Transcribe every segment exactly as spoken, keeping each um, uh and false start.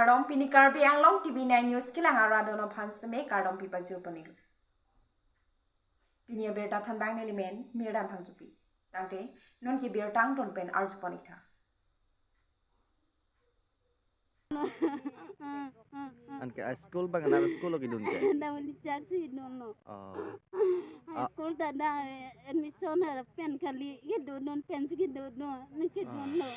Kardom, pini Karbi Anglong T V nine News kelang arat atum aphan seme kardom pipajir ponlo. Pini abirta thanbang nelimen Mirdam Phangchopi. Tangte non ke birta angton pen arju pon-ik tha. Anke a school abang, anak school lo kedun ke? Dam li chak si dunlo. Oh. High Ah. school ta da, eh, admission ha pen kali, kedun non pen si kedun non, ni kedun Ah. lo.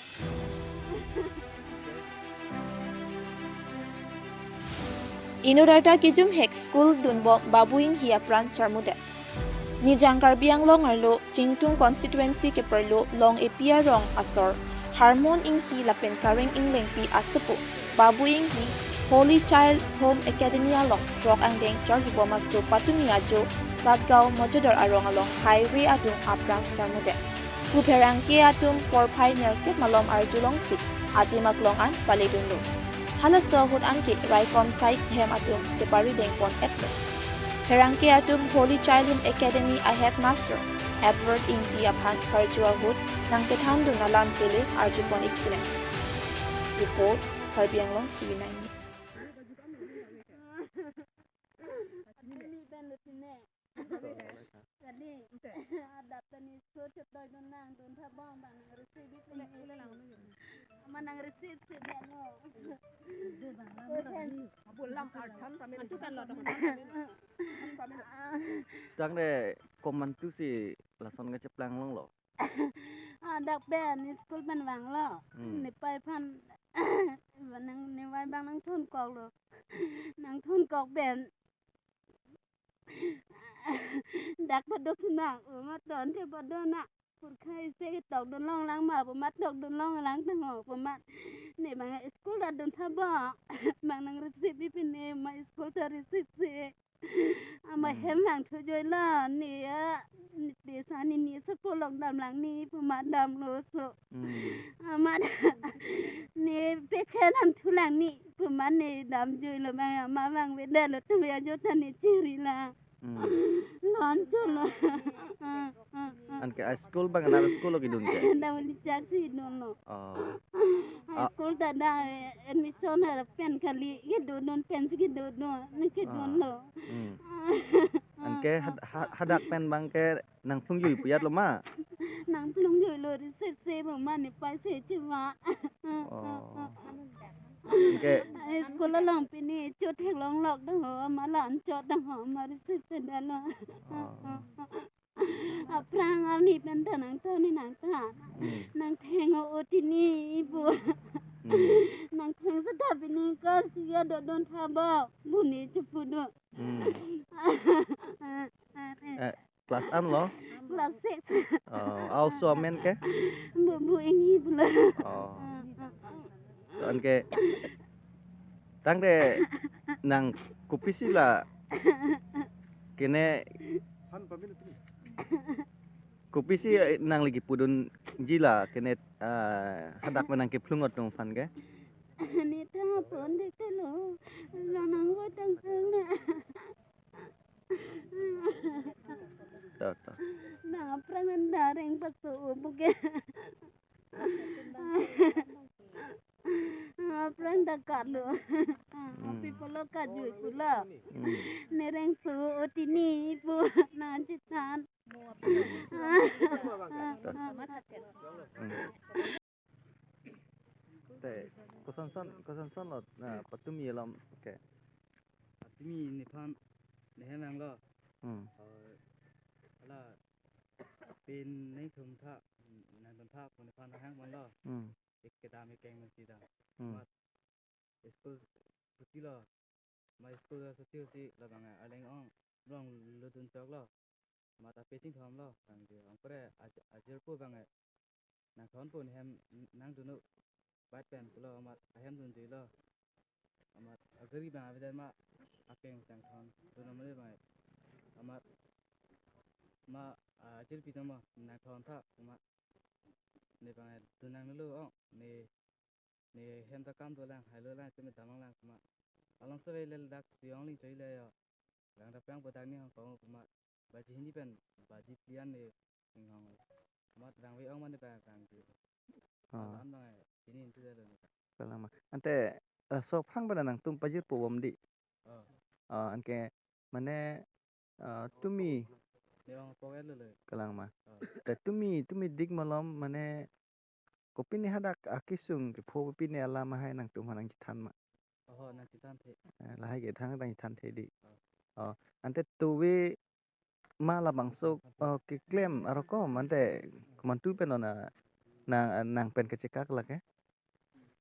Inut arta kejum hek school dunbom Babu Enghi apran charmudet. Nijang Karbi Anglong arlo Chingtung constituency keperlo Long Epi arong asor Harmon Enghi lapen Kareng Englengpi asopo Babu Enghi Holy Child Home Academy along throk angdeng charlibom aso patumi ajo Satgaon Mojodar arong along highway adung apran charmudet. Pu pherangke atum porphai nerkep malom arjulongsi atim aklong an paledunlo. Halaso ahut anke raikom side hem atum cheparideng pon-etlo. Pherangke atum Holy Child Home Academy a headmaster Edward Ingti aphan karju ahut nangkethandun alam thele arju pon-ik silang. Report, Karbi Anglong T V nine News. Kali, adap tani so chot doi dun nang dun tha bom bang nang receive bi pini. Ama nang receive si dia no. Abu lam arthan kami. Antu kan lo dong. Tangte komantu si lason kacheplang longlo. Adap pen school pen vanglo. Hmm. Nepei aphan nang, nepei abang nangthunkoklo. Nangthunkok pen dak padok nang, pu amat ton the padok nang. Purkhai se tokdun longlang ma, pu amat tokdun longlang tangho, pu amat ne bang school ta dun tha bom. Bang nang receive bi pini, ma school ta receive si. Ama Hmm. hem vangthu joilo, ne a, ne te sa ne ne asopo along damlang ne, pu amat damlo so. Hmm. Amat ne peche damthulang ne, pu amat ne dam joilo bang, ama vangvedetlo tu ya jo ta ne chiri la. Hmm. Lon cholo. Anke a school abang, anak school lo kedun ke? Dam li chak si dunlo. Oh. High Ah. school ta da, eh, admission ha pen kali, kedun non pen si kedun non, ni kedun Ah. lo. Hmm. Anke had-, ha-, hadak pen abang ke nangphlung jui puyat lo ma? Nangphlung juilo, receive si bom ma nepei si chiva. Oh. Anke School along pini chot theklong lok dang ho, ama la-an chot dang ho, ama receive si dalo. Oh. Aphrang arni pen ta nangthan ni nangthan. Hmm. Nangtheng o-oti ni pu. Hmm. Nangtheng seta pini kar si ya dodon tha bom, pu ne chepu do. Hmm. Eh, class an lo? Class six. Oh, a oso amen ke? Bu, Bu Enghi pulo. Oh. Anke tangte nang kopisi la kene, kopisi nangli kepudunji la kene, ah, hadak pen nangkephlung atum aphan ke? Ne ta pon de ke lo. Lang nang go tang sang na. To, to. Nang aphrang nang dareng pakso o buke. Aphrang ta kat lo. Hmm. Pi pulo kajui pulo. Hmm. Ne rengso o-oti ni pu nangchethan. Hmm. Te, kosonson, kosonson lo, na, patumi alam, oke. Patumi nephan, nehem vanglo. Hmm. Or, hala, pen nangthum tha, nangthum tha, pu nephan hang vanglo. Hmm. Ek kedam ekeng mesti dam. Hmm. Amat school pusi lo. Ma school aso thio si labang arleng ong. Rong ludun chok lo. Amat ape chingthom lo. Kang di ong pre aj-, ajirpo abang e. Nangthon pu nehem nangdun o. Bat pen pulo amat ahem dunjuilo. Amat agari abang avedet ma akeng changthon. Dun amale abang e. Amat ma, ah, ajirpi tama nangthon tha amat. Ne abang e dun nanglo ong. Ne Ne hem ta kam dolang, hailo lang, teme damlang lang kuma. Along save le dak siyong ling choi le yo. Lang ta pang bodak ni hong kong kuma. Baji hini pen, baji plian ne hing hong. Kuma rang ve ong mane bang bang di. Ah. Alam bang ai, ini itu dah lo. Kalang ma. Ante laso aphrang pen nangtum pajirpo bom dei. Oh. Ah, anke mane, ah, tumi Newang pok-et lo le. Kalang ma. Oh. Te tumi, tumi dik malom mane kopine hadak akesung kepho kopine alam ahai nangtum aphan nangchethan ma. Oho, nangchethan the. Eh, lahai ke thang nangchethan the dei. Oh. Oh, ante tove ma labangso, oh, keklem aroko ma ante komantu pen ona nang, nang pen kachekak lake.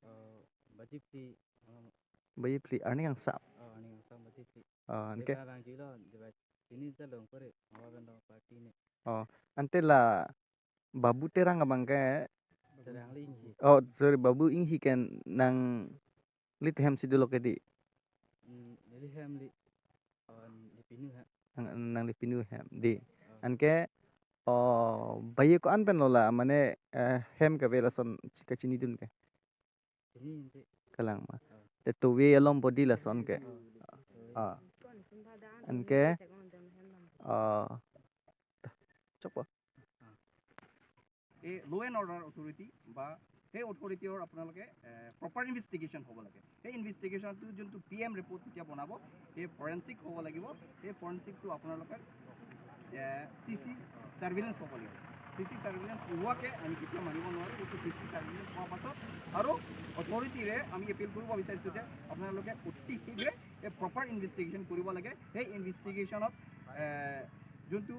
Oh, baji phli. Oh. Baji phli, arni kangsam. Oh, arni kangsam baji phli. Oh, anke. Dia kang jilo, dia ba-, ini ta long kore, awa bendo party ne. Oh, ante la Babu Terang abang ke. Terang Linghi. Oh, sorry, Babu Inghi ken nangli tehem si dolo ke dei. Hmm, neli hem li. Oh, neli pinu ha. Nang, nangli pinu hem dei. Oh. Anke, oh, baye ko-an pen lo la, mane, eh, hem kave lason kachinidun ke. Ini ente. Kalang ma. Oh. Te tove alom bodi lason ke. Oh. Ah. Anke, ah, chokpo. এই ল' and order authority বা সেই অথৰিটিৰ আপোনালোকে, এ, proper investigation হ'ব লাগে। সেই ইনভেষ্টিগেশ্যনটো যোনটো পি এম ৰিপৰ্ট যেতিয়া বনাব, সেই ফৰেনচিক হ'ব লাগিব। সেই ফৰেনচিকটো আপোনালোকে, এ, চি চি চাৰ্ভিলেঞ্চ হ'ব লাগিব। চি চি চাৰ্ভিলেঞ্চ নোহোৱাকৈ আমি কেতিয়াও মানিব নোৱাৰোঁ। গতিকে চি চি চাৰ্ভিলেঞ্চ হোৱাৰ পাছত আৰু অথৰিটিৰে আমি এপিল কৰিব বিচাৰিছোঁ যে আপোনালোকে অতি শীঘ্ৰে এই প্ৰপাৰ ইনভেষ্টিগেশ্যন কৰিব লাগে। সেই ইনভেষ্টিগেশ্যনত, এ, যোনটো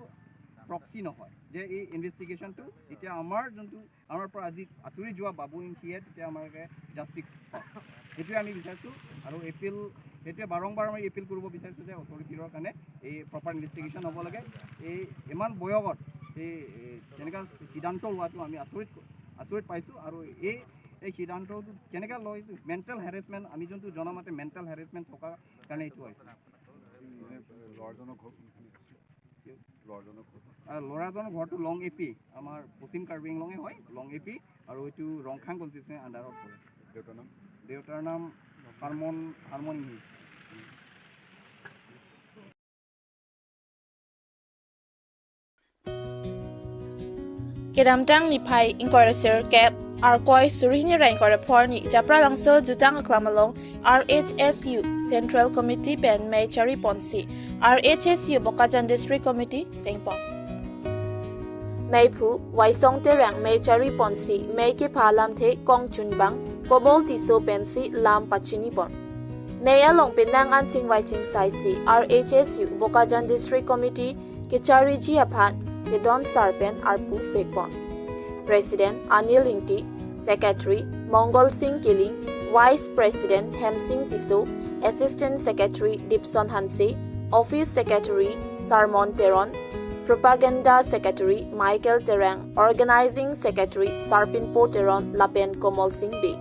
প্ৰক্সি নহয়, যে এই ইনভেষ্টিগেশ্যনটো এতিয়া আমাৰ যোনটো আমাৰ পৰা আজি আঁতৰি যোৱা বাবু ইংখীয়ে তেতিয়া আমাকে জাষ্টিচ পাওক, সেইটোৱে আমি বিচাৰিছোঁ। আৰু এপিল, সেইটোৱে বাৰম্বাৰ আমি এপিল কৰিব বিচাৰিছোঁ যে অথৰিটিৰ কাৰণে এই প্ৰপাৰ ইনভেষ্টিগেশ্যন হ'ব লাগে। এই ইমান বয়সত এই, এই তেনেকুৱা সিদ্ধান্ত লোৱাটো আমি আচৰিত, আচৰিত পাইছোঁ। আৰু এই, এই সিদ্ধান্তটো কেনেকৈ লয়, মেণ্টেল হেৰেছমেণ্ট, আমি যোনটো জনামতে মেণ্টেল হেৰেছমেণ্ট থকাৰ কাৰণে এইটো হৈছে। ল'ৰাজনৰ ঘৰ কোনখিনিত? ল'ৰাজনৰ ঘৰ? আহ, ল'ৰাজনৰ ঘৰটো লং এ পি, আমাৰ পশ্চিম কাৰ্বি আংলঙে হয়, লং এ পি, আৰু এইটো ৰংখাং কনষ্টিটুৱেঞ্চিৰ আণ্ডাৰত পৰে। দেউতাৰ নাম? দেউতাৰ নাম হাৰমন, হাৰমন ইংহি। Kedamtang niphai ingkoi ra sirkep, Arkoi suri hini ra ingkoi ra pho arni Japralangso jutang aklam along R H S U Central Committee pen mei chari ponsi R H S U Bokajan District Committee sengpon. Meiphu Waisong Terang mei chari ponsi mei kepha alamthe kongchunbang Kobol Tisso pensi lam pachini pon. Mei along penang an chingvai chingsaisi R H S U Bokajan District Committee kechariji aphan chedon sar pen arpu pekpon. President Anil Ingti, Secretary Mongol Singh Killing, Vice President Hemsing Tisso, Assistant Secretary Dipson Hanse, Office Secretary Sarmon Teron, Propaganda Secretary Michael Terang, Organizing Secretary Sarpinpo Teron lapen Komol Singh Bey.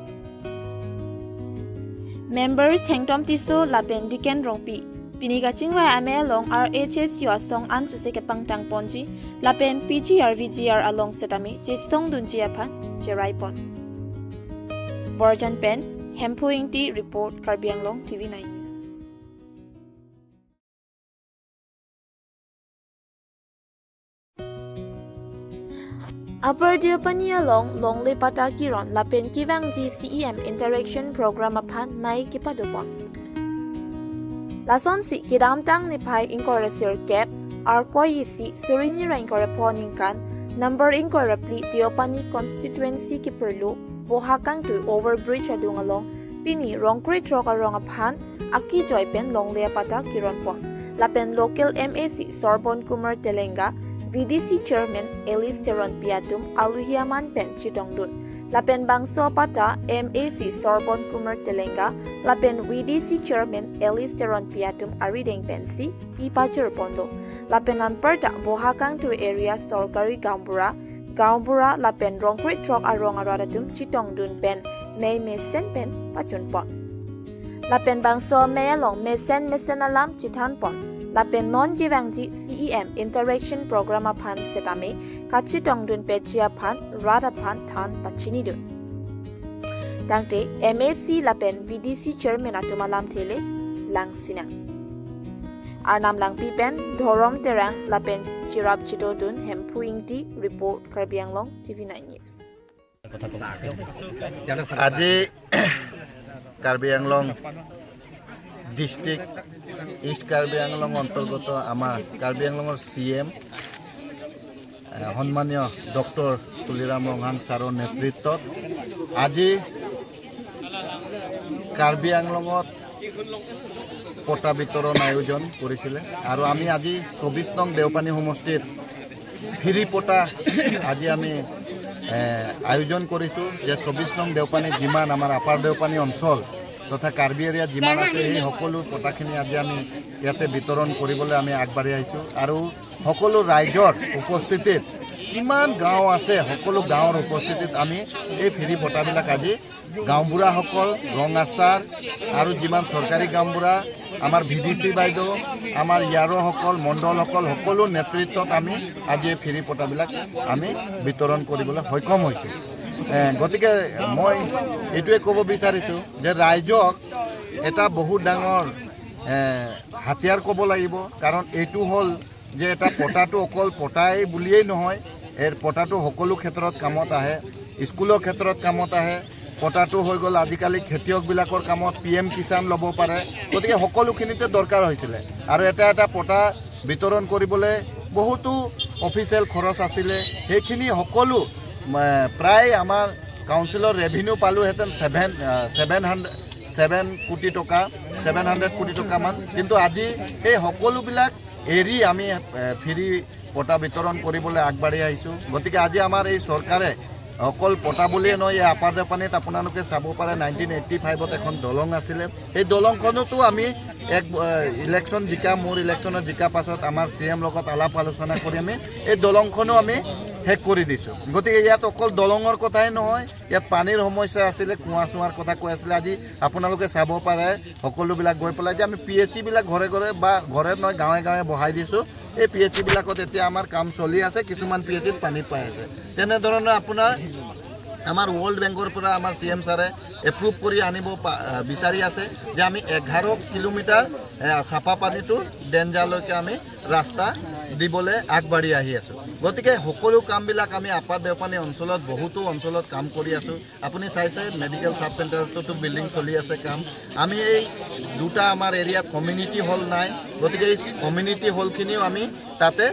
Members Thengtom Tisso lapen Diken Rongpi. Pini kachingvai amei along R H S U asong an sese kepangtang ponji lapen P G R V G R along setame chesongdunji aphan cherai pon. Borjan pen Hemphu Ingti report, Karbi Anglong T V nine News. Upper Deopani along longle patta kiron lapen kevangji C E M interaction program aphan mei kepadopon. Lasonsi kedamtang niphai ingkoi ra sirkep, Arkoi isi suri hini ra ingkoi ra pho ningkan, number ingkoi ra phli Deopani constituency keperlo Boha Kangtui overbridge adung along pini rongkre throk arong aphan akejoi pen longle apatta kiron pon. Lapen local M A C Sorbon Kumar Telenga, V D C Chairman Alice Teronpi atum aluhi aman pen chetongdun. Lapen bangso apatta M A C Sorbon Kumar Telenga lapen V D C Chairman Alice Teronpi atum arideng pensi pi pajir ponlo. Lapen anparta Boha Kangtui area sorkari gaonbura, gaonbura lapen rongkre throk arong arat atum chetongdun pen mei mesen pen pachun pon. Lapen bangso mei along mesen mesen alam chethan pon. Lapen non kevangji C E M interaction program aphan setame kachetongdun peji aphan rat aphan than pachinidun. Tangte M A C lapen V D C Chairman atum alamthe le langsinang. Arnam Langpi pen Dhorom Terang lapen cherap chetongdun Hemphu Ingti report, Karbi Anglong T V nine News. আজি কাৰ্বি আংলং ডিষ্ট্ৰিক্ট, ইষ্ট কাৰ্বি আংলং অন্তৰ্গত আমাৰ কাৰ্বি আংলঙৰ C M, এ, সন্মানীয় ডক্টৰ তুলিৰাম ৰংহাং ছাৰৰ নেতৃত্বত আজি কাৰ্বি আংলঙত পটা বিতৰণ আয়োজন কৰিছিলে আৰু আমি আজি চৌবিশ নং দেওপানী সমষ্টিত ফ্ৰী পটা আজি আমি, এ, আয়োজন কৰিছোঁ যে চৌবিশ নং দেওপানী যিমান আমাৰ আপাৰ দেওপানী অঞ্চল তথা কাৰ্বি এৰিয়া যিমান আছে, সেই সকলো পটাখিনি আজি আমি ইয়াতে বিতৰণ কৰিবলৈ আমি আগবাঢ়ি আহিছোঁ আৰু সকলো ৰাইজৰ উপস্থিতিত, কিমান গাঁও আছে, সকলো গাঁৱৰ উপস্থিতিত আমি এই ফ্ৰী পটাবিলাক আজি গাঁওবুঢ়াসকল, ৰং আছাৰ আৰু যিমান চৰকাৰী গাঁওবুঢ়া, আমাৰ ভি ডি চি বাইদেউ, আমাৰ ইয়াৰোসকল, মণ্ডলসকল, সকলো নেতৃত্বত আমি আজি এই ফ্ৰী পটাবিলাক আমি বিতৰণ কৰিবলৈ সক্ষম হৈছোঁ। এ, গতিকে মই এইটোৱে ক'ব বিচাৰিছোঁ যে ৰাইজক এটা বহুত ডাঙৰ, এ, হাতিয়াৰ ক'ব লাগিব, কাৰণ এইটো হ'ল যে এটা পটাটো অকল পটাই বুলিয়েই নহয়, এই পটাটো সকলো ক্ষেত্ৰত কামত আহে, স্কুলৰ ক্ষেত্ৰত কামত আহে। পটাটো হৈ গ'ল আজিকালি খেতিয়কবিলাকৰ কামত, পি এম কিষাণ ল'ব পাৰে। গতিকে সকলোখিনিতে দৰকাৰ হৈছিলে আৰু এটা এটা পটা বিতৰণ কৰিবলৈ বহুতো অফিচিয়েল খৰচ আছিলে। সেইখিনি সকলো, এ, প্ৰায় আমাৰ কাউন্সিলৰ ৰেভিনিউ পালোহেঁতেন ছেভেন, এ, ছেভেন হাণ্ড্ৰেড, ছেভেন কোটি টকা, ছেভেন হাণ্ড্ৰেড কোটি টকামান। কিন্তু আজি সেই সকলোবিলাক এৰি আমি, এ, ফ্ৰী পটা বিতৰণ কৰিবলৈ আগবাঢ়ি আহিছোঁ। গতিকে আজি আমাৰ এই চৰকাৰে অকল পটা বুলিয়ে নহয়, এই আপাৰ দেওপানীত আপোনালোকে চাব পাৰে, নাইনটিন এইটি ফাইভত এখন দলং আছিলে। সেই দলংখনতো আমি এক, এ, ইলেকশ্যন জিকা, মোৰ ইলেকশ্যনত জিকা পাছত আমাৰ চি এম লগত আলাপ আলোচনা কৰি আমি এই দলংখনো আমি শেষ কৰি দিছোঁ। গতিকে ইয়াত অকল দলঙৰ কথাই নহয়, ইয়াত পানীৰ সমস্যা আছিলে, কুঁৱা চুৱাৰ কথা কৈ আছিলে। আজি আপোনালোকে চাব পাৰে, সকলোবিলাক গৈ পেলাই যে আমি পি এইচ চিবিলাক ঘৰে ঘৰে বা ঘৰে নহয়, গাঁৱে গাঁৱে বহাই দিছোঁ। এই পি এইচ চিবিলাকত এতিয়া আমাৰ কাম চলি আছে, কিছুমান পি এইচ চিত পানী পাই আছে। তেনেধৰণে আপোনাৰ আমাৰ ৱৰ্ল্ড বেংকৰ পৰা আমাৰ চি এম ছাৰে এপ্ৰুভ কৰি আনিব পা-, আ, বিচাৰি আছে যে আমি এঘাৰ কিলোমিটাৰ, এ, চাফা পানীটো ডেঞ্জাৰলৈকে আমি ৰাস্তা দিবলৈ আগবাঢ়ি আহি আছোঁ। গতিকে সকলো কামবিলাক আমি আপাৰ দেওপানী অঞ্চলত, বহুতো অঞ্চলত কাম কৰি আছোঁ। আপুনি চাইছে মেডিকেল ছাব চেণ্টাৰটোতো বিল্ডিং চলি আছে কাম। আমি এই দুটা আমাৰ এৰিয়াত কমিউনিটি হল নাই, গতিকে এই কমিউনিটি হলখিনিও আমি তাতে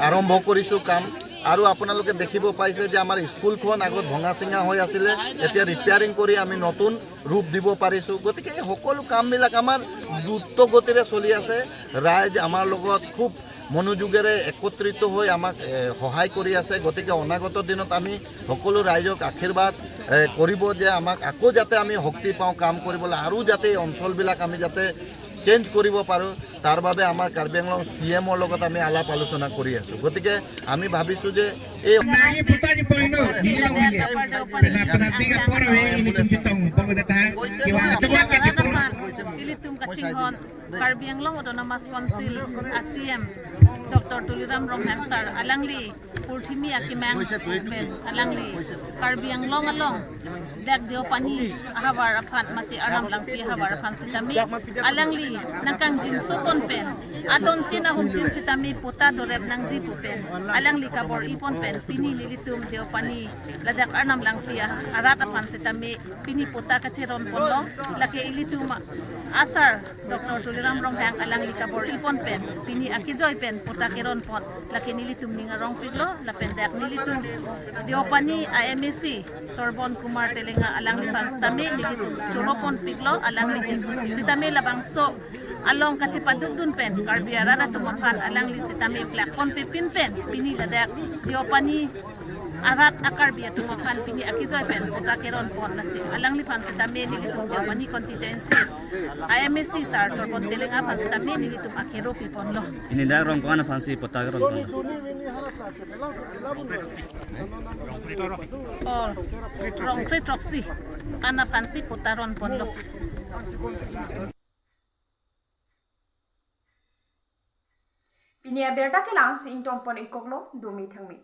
আৰম্ভ কৰিছোঁ কাম। আৰু আপোনালোকে দেখিব পাইছে যে আমাৰ স্কুলখন আগত ভঙা চিঙা হৈ আছিলে, এতিয়া ৰিপেয়াৰিং কৰি আমি নতুন ৰূপ দিব পাৰিছোঁ। গতিকে এই সকলো কামবিলাক আমাৰ দ্ৰুত গতিৰে চলি আছে। ৰাইজ আমাৰ লগত খুব মনোযোগেৰে একত্ৰিত হৈ আমাক, এ, সহায় কৰি আছে। গতিকে অনাগত দিনত আমি সকলো ৰাইজক আশীৰ্বাদ, এ, কৰিব যে আমাক আকৌ যাতে আমি শক্তি পাওঁ কাম কৰিবলৈ, আৰু যাতে এই অঞ্চলবিলাক আমি যাতে চেঞ্জ কৰিব পাৰোঁ, তাৰ বাবে আমাৰ কাৰ্বি আংলং চি এমৰ লগত আমি আলাপ আলোচনা কৰি আছোঁ। গতিকে আমি ভাবিছোঁ যে এই Ilitum kachinghon Karbi Anglong Autonomous Council a C M Doctor Tuliram Ronghang sir alangli purthimi akemang pen alangli Karbi Anglong along dak Deopani ahavar aphan mate Arnam Langpi ahavar aphan sitame alangli nangkangjinso pon pen adon tin ahum tin sitame pota dorep nangji pu pen alangli kabor-i pon pen pini nelitum Deopani ladak Arnam Langpi arat aphan sitame pini pota kacheron ponlo. Lake ilitum asar Doctor Tuliram Ronghang alangli kabor-i pon pen pini akejoi pen pota keron pon, lake nelitum ning arong piklo. Lapen dak nelitum Deopani a M A C Sorbon Kumar Telenga alangliphan sitame nelitum choro pon piklo. Alangli sitame labangso along kachepadukdun pen Karbi arat atum aphan alangli sitame plak pon pepin pen pini ladak Deopani arat a Karbi atum aphan pini akejoi pen pota keron pon. Lasi alangliphan sitame nelitum Deopani constituency a M A C sir Sorbon Telenga aphan sitame nelitum akero pi ponlo. Pini dak Rongkong aphansi pota keron ponlo. Oh, Rongkre Troksi an aphansi pota ron ponlo. Pini abirta ke la-ansi ingtong pon-ikoklo, dumi thangmi.